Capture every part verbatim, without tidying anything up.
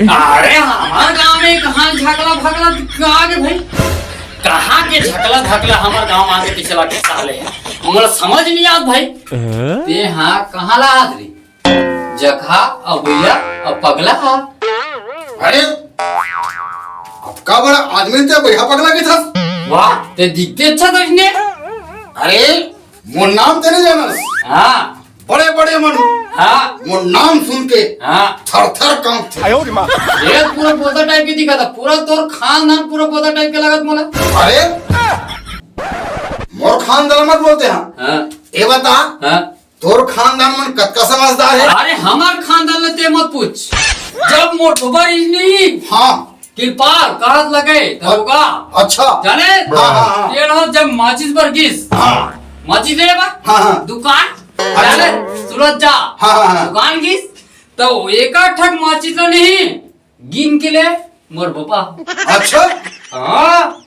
अरे, हमार गांव में कहाँ झकला भकला का आगे भाई? कहाँ के झकला भकला हमार गांव आगे पिछला के साले? मोला समझ नहीं आत भाई। ते हाँ कहाँ ला आत रे? जखा अउ बइहा अउ पगला हा। अरे, अब का बड़ा आदमी ते बइहा पगला के था? वाह, ते दिखते अच्छा था इसने। अरे, मोर नाम ते नहीं जानस? हाँ। बड़े बड़े मन। हाँ। मोर नाम सुन के हाँ। थर थर कांपथे। ये पूरा बोदा टाइप के दिखा था, पूरा तोर खानदान पूरा बोदा टाइप के लगत मोला। अरे, मोर खानदान मत बोलते हैं। हाँ। ये बता, हाँ। तोर खानदान मन कतका समझदार है? अरे, हमार खानदान ले ते मत पूछ। जब मोर बबा रहिस नहीं, हाँ। किरपाल, कहत लगे, दरोगा। अच्छा। जाने? हाँ, हाँ, हाँ। तेल हो जब माचिस बर गिस। हाँ। माचिस ले बा? हाँ, हाँ। दुकान? अच्छा। जाने? सूरत जा। हाँ, हाँ, हाँ। दुकान गिस, तो एका ठक माचिस ला नहीं, गिन के ले, मोर बबा। अच्छा। हाँ।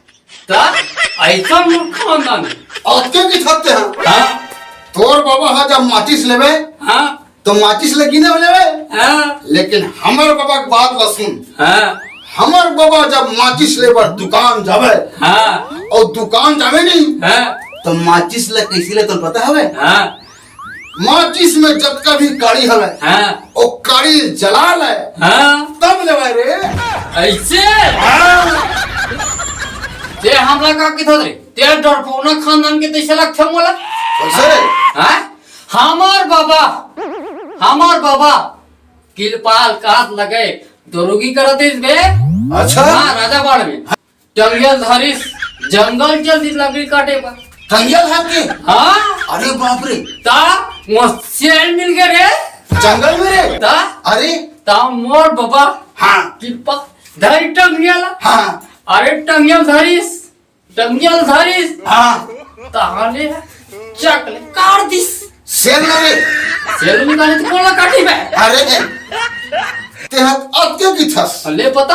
त ऐसा मूर्ख खानदान। अतके की थकते हैं। हाँ। तोर बाबा हा जब माचिस लेवे, हाँ। तो माचिस ले गिने लेवे। हाँ। लेकिन हमर बाबा के बात ला सुन। हाँ। हमर बाबा जब माचिस लेबर दुकान जावे, हाँ। और दुकान जावे नहीं, हाँ। तो माचिस ले कैसे ले तो पता हवे? हाँ। माचिस में जतका भी काड़ी हवे, हाँ। ओ काड़ी जला ले, हाँ। तब लेवे रे। ऐसे? हाँ। ते हमला का किथो रे? ते डरपोना खानदान के तैसे लगथे मोला? कैसे रे? हाँ? हमार बाबा, हमार बाबा किरपाल कहत लगे, दरोगी करत इस बे। अच्छा। हाँ, राजा बाड़ में। टंगियल धरिस, जंगल चल दिस लकड़ी काटे बर। टंगियल है के? हाँ। अरे बाप रे। ता, वो शेर मिल गए रे। जंगल में रे? ता? अरे। ता मोर बाबा। हाँ। किरपा। धरी टंगियल। हाँ। अरे टंगियल धरिस, टंगियल धरिस। हाँ। ताले चकले काट दिस। शेर ना रे। शेर निकाले तो कौन ला काटी बे? अरे। ते हाथ अतके की थस। ले पता।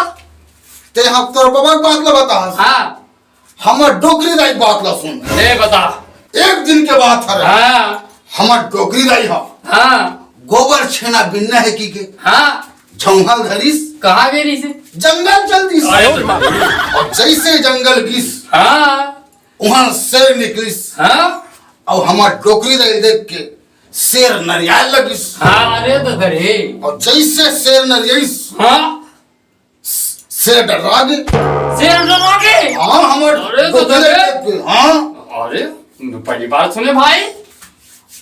ते हम तोर बाबा के बात ला बतास। हाँ। हमर डोकरी दाई के बात ला सुन। ले बता। एक दिन के बात हरे। हाँ। हमर डोकरी दाई हा। हाँ। गोबर छेना बिनना है की के। हाँ। झौंहा धरिस। कहाँ गई रही से? जंगल चल दिस। आयो रे माँ। और जैसे जंगल गिस। हाँ। वहाँ शेर निकलिस। हाँ। और हमर डोकरी दाई देख के शेर नरियाल लगिस। हाँ, अरे तो फिर हे। और जैसे शेर नरियाइस। हाँ। शेर डर्रा गे। शेर डर्रा गे? हाँ, हमर अरे तो डोकरी दाई देख के, हाँ। अरे, पहली बार सुने भाई।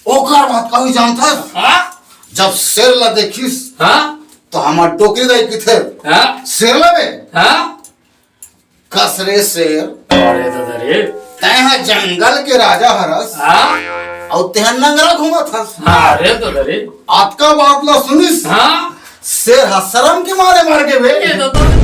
ओकर बात का भी जानता है? हाँ? जब शेर ला देखिस, हाँ? तो हमर डोकरी दाई किथे? हाँ? शेर ला बे? हाँ? कस रे शेर। अरे दादा रे। तैं हा जंगल के राजा हरस। हाँ? अउ तेहा नंगरा घूमत हस। हाँ, अरे दादा रे। अतका बात ला सुनिस। हाँ? शेर हा शरम के मारे मर गे बे। ये दादा रे।